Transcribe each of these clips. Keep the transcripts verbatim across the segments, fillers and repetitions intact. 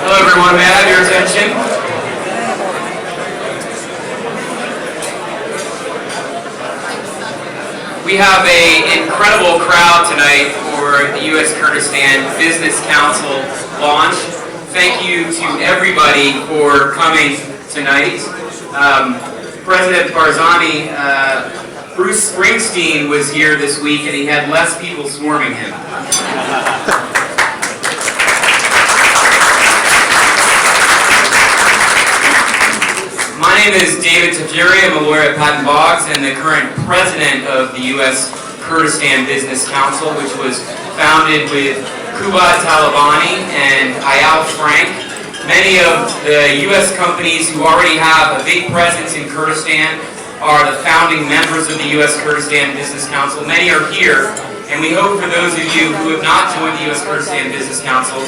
Hello, everyone. May I have your attention? We have a incredible crowd tonight for the U S Kurdistan Business Council launch. Thank you to everybody for coming tonight. Um, President Barzani, uh, Bruce Springsteen was here this week and he had less people swarming him. My name is David Tajiri. I'm a lawyer at Patton Boggs and the current president of the U S Kurdistan Business Council, which was founded with Kubat Talabani and Eyal Frank. Many of the U S companies who already have a big presence in Kurdistan are the founding members of the U S Kurdistan Business Council. Many are here, and we hope for those of you who have not joined the U S Kurdistan Business Council,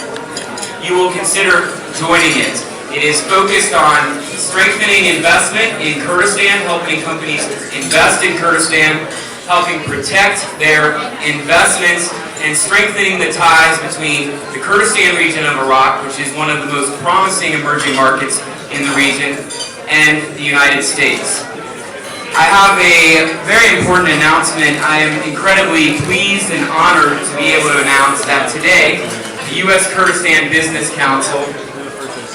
you will consider joining it. It is focused on strengthening investment in Kurdistan, helping companies invest in Kurdistan, helping protect their investments, and strengthening the ties between the Kurdistan region of Iraq, which is one of the most promising emerging markets in the region, and the United States. I have a very important announcement. I am incredibly pleased and honored to be able to announce that today, the U S Kurdistan Business Council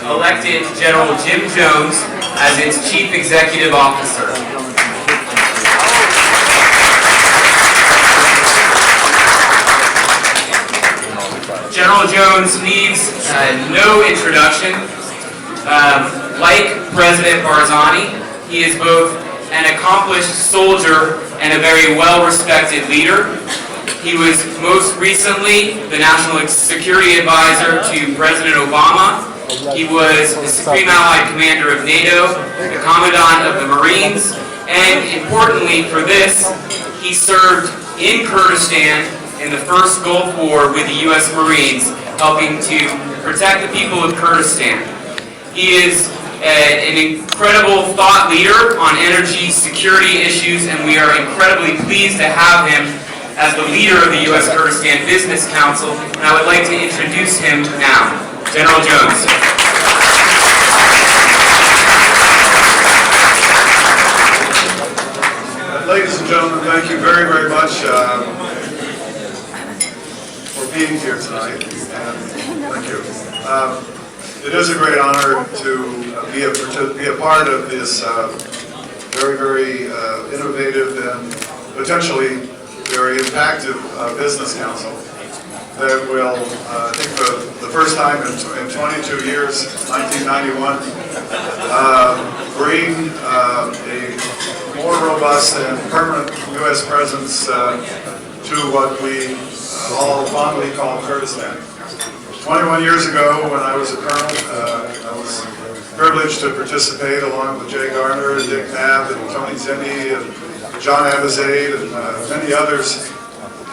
elected General Jim Jones as its Chief Executive Officer. General Jones needs, uh, no introduction. Um, like President Barzani, he is both an accomplished soldier and a very well-respected leader. He was most recently the National Security Advisor to President Obama. He was the Supreme Allied Commander of NATO, the Commandant of the Marines, and importantly for this, he served in Kurdistan in the first Gulf War with the U S Marines, helping to protect the people of Kurdistan. He is a, an incredible thought leader on energy security issues, and we are incredibly pleased to have him as the leader of the U S Kurdistan Business Council, and I would like to introduce him now. General Jones. Ladies and gentlemen, thank you very, very much, uh, for being here tonight, and thank you. Um, it is a great honor to, uh, be a partic-, be a part of this, uh, very, very, uh, innovative and potentially very impactful, uh, business council that will, uh, I think the, the first time in, in twenty-two years, nineteen ninety-one, uh, bring, uh, a more robust and permanent U S presence, uh, to what we, uh, all fondly call Kurdistan. Twenty-one years ago, when I was a colonel, uh, I was privileged to participate along with Jay Garner and Dick Knapp and Tony Zinni and John Abizaid and, uh, many others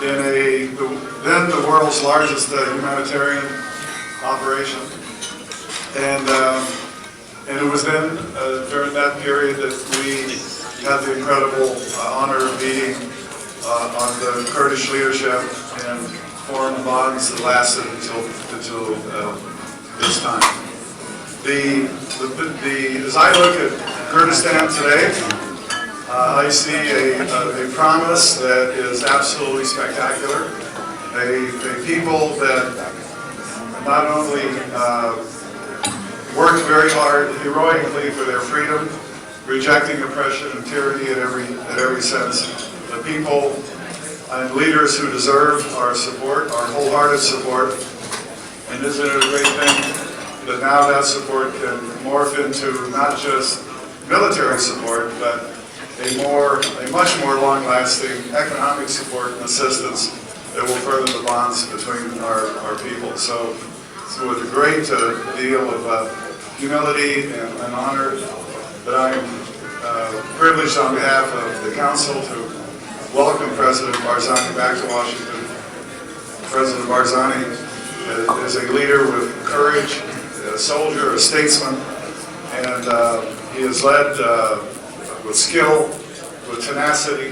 in a, the, then the world's largest, uh, humanitarian operation. And, um, and it was then, uh, during that period that we had the incredible, uh, honor of meeting, uh, on the Kurdish leadership and formed bonds that lasted until, until, uh, this time. The, the, the, as I look at Kurdistan today, uh, I see a, a, a promise that is absolutely spectacular. A, a people that not only, uh, worked very hard, heroically for their freedom, rejecting oppression and tyranny at every, at every sense. The people and leaders who deserve our support, our wholehearted support, and isn't it a great thing that now that support can morph into not just military support, but a more, a much more long-lasting economic support and assistance that will further the bonds between our, our people. So, so with a great, uh, deal of, uh, humility and, and honor that I am, uh, privileged on behalf of the Council to welcome President Barzani back to Washington. President Barzani is a leader with courage, a soldier, a statesman, and, uh, he has led, uh, with skill, with tenacity,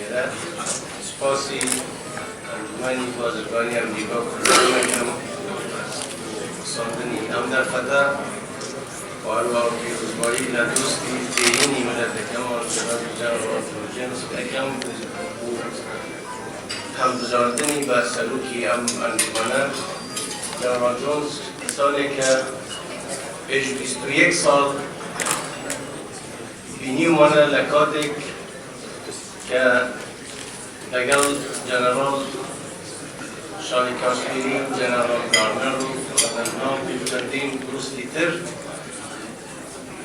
nêre. Spasî Encûmenî Bazirganî Emrîka Kurdan dikim, xisandinî em derfete û her wiha pîrozbayî li dostî têyînî mileteke me, Cenab-, General James Peckham û hilbijartinî ber serokî em encûmene. General Jones, însaneke pêş bîst û yek sal bînî wan e, li katêk ke legel General Şalî Kaşmîrî û General Garner û Komutandan û çendîn dostî tir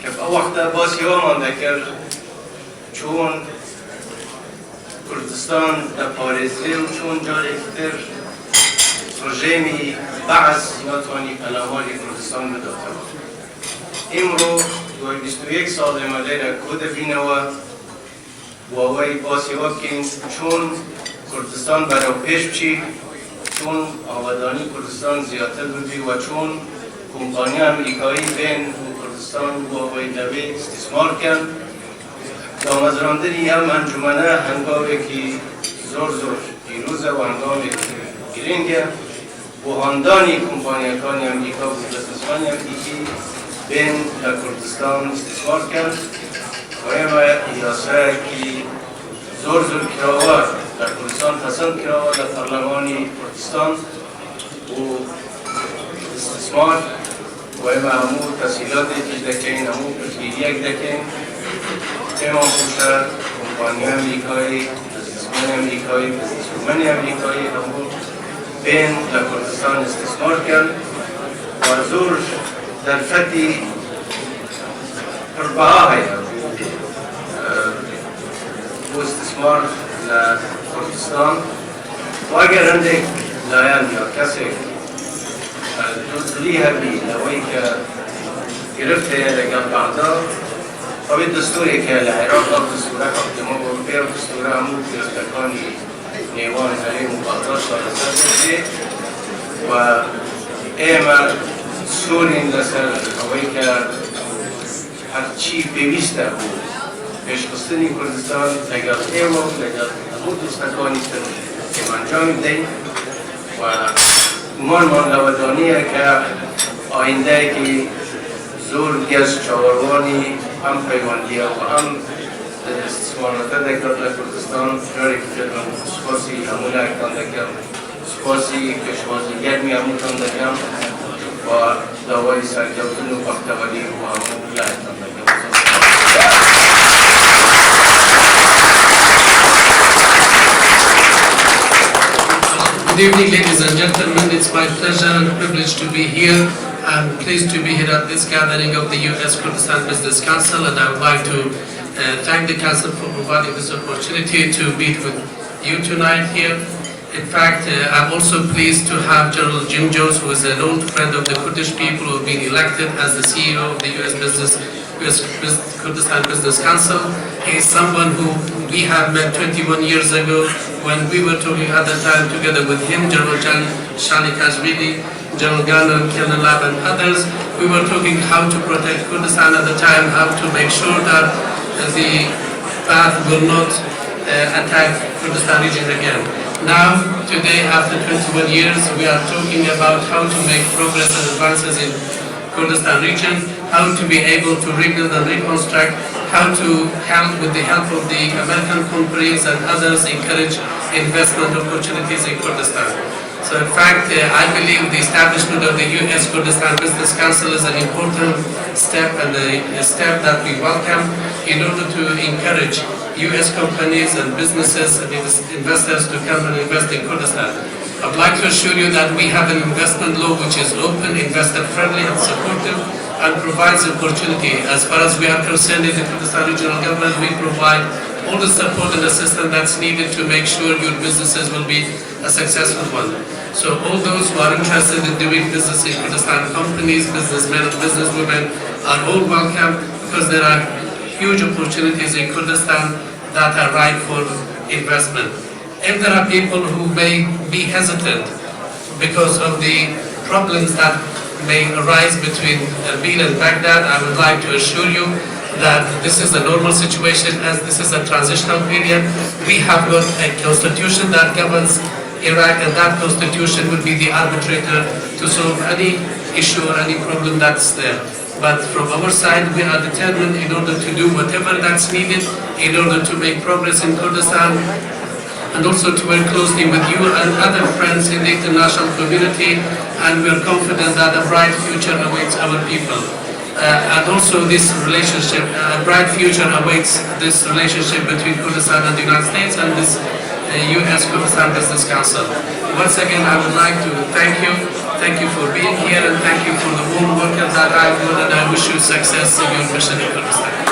ke ew wexta basî wan dikir, çûn Kurdistan diparêzê û çûn carek tir rejêmî Be'es netanî pelemarî Kurdistan bidate. Îmro, duway bîst û yek salê me lêre ku dibîne we, bi awayî basî we bikîn, çûn Kurdistan berew pêş biçî, çûn awedanî Kurdistan ziyadtir bibî we çûn kompaniya Amerîkayî bên û Kurdistan bi awayî lewê îstîsmar ken. Damezrandinî ev encûmene hengavekî zor zor pîroz e û hengavekî girîng e. Bo handanî kompanyekanê Amerîka û biznesmenê Amerîkî bên li Kurdistan îstîsmar ken. Û ême yasayekî zor zor kirawe li Kurdistan pesend kirawe li Parlemanî Kurdistan û îstîsmar û ême hemû tesîlatê tîj dekeyin, hemû piştgiriyek dekeyin. Êma xweş e, kompaniya Amerîkayê, biznesmenê Amerîkayê, biznesmenê Amerîkayê hemû bên li Kurdistan îstîsmar ken. Û zor derfetî pir biha heye bo, e, bo îstîsmar li Kurdistan. Û eger hindek layan ya kesek, e, duzgirî hebî, leweyî ke girift heye legel Bexda, ew ê destûrek heye li Iraq, ev destûre hewce ma bo, pê ev destûre hemû giriftekanî nêwan herêm û Bexda çareser bike û ême sûrîn li ser eweyî ke her çî pêwîst e bo pêşxistinî Kurdistan legel êwe û legel hemû dostekanî din ême encamî bideyîn û guman man li we danî ye ke ayîndeyekî zor gez çawarwanî em peywendiya û em, e, îstîsmarata dekat li Kurdistan. Carekî din spasî hemû layektan dikim. Spasî pêşwazî germî hemûtan dikim û dawayî serkeftin û bextewerî bo hemû layektan dikim. Good evening, ladies and gentlemen. It's my pleasure and privilege to be here. I'm pleased to be here at this gathering of the U S Kurdistan Business Council, and I would like to, uh, thank the Council for providing this opportunity to meet with you tonight here. In fact, uh, I'm also pleased to have General Jim Jones, who is an old friend of the Kurdish people, who have been elected as the C E O of the U S Business Bus-, Bus-, Kurdistan Business Council. He is someone who we have met twenty-one years ago when we were talking at the time together with him, General Jan Shalikashvili, General Gano, Colonel Lab, and others. We were talking how to protect Kurdistan at the time, how to make sure that the path will not uh, attack Kurdistan region again. Now, today, after twenty-one years, we are talking about how to make progress and advances in Kurdistan region, how to be able to rebuild and reconstruct, how to help, with the help of the American companies and others, encourage investment opportunities in Kurdistan. So in fact, uh, I believe the establishment of the U S Kurdistan Business Council is an important step and a, a step that we welcome in order to encourage U S companies and businesses and investors to come and invest in Kurdistan. I'd like to assure you that we have an investment law which is open, investor friendly and supportive and provides opportunity. As far as we are concerned in the Kurdistan Regional Government, we provide all the support and assistance that's needed to make sure your businesses will be a successful one. So all those who are interested in doing business in Kurdistan, companies, businessmen and businesswomen are all welcome because there are huge opportunities in Kurdistan that are ripe for investment. If there are people who may be hesitant because of the problems that may arise between Erbil and Baghdad, I would like to assure you that this is a normal situation as this is a transitional period. We have got a constitution that governs Iraq, and that constitution will be the arbitrator to solve any issue or any problem that's there. But from our side, we are determined in order to do whatever that's needed in order to make progress in Kurdistan and also to work closely with you and other friends in the international community. And we are confident that a bright future awaits our people. Uh, and also this relationship, a bright future awaits this relationship between Kurdistan and the United States and this uh, U S Kurdistan Business Council. Once again, I would like to thank you. Thank you for being here and thank you for the warm welcome that I've got, and I wish you success in your mission in Kurdistan.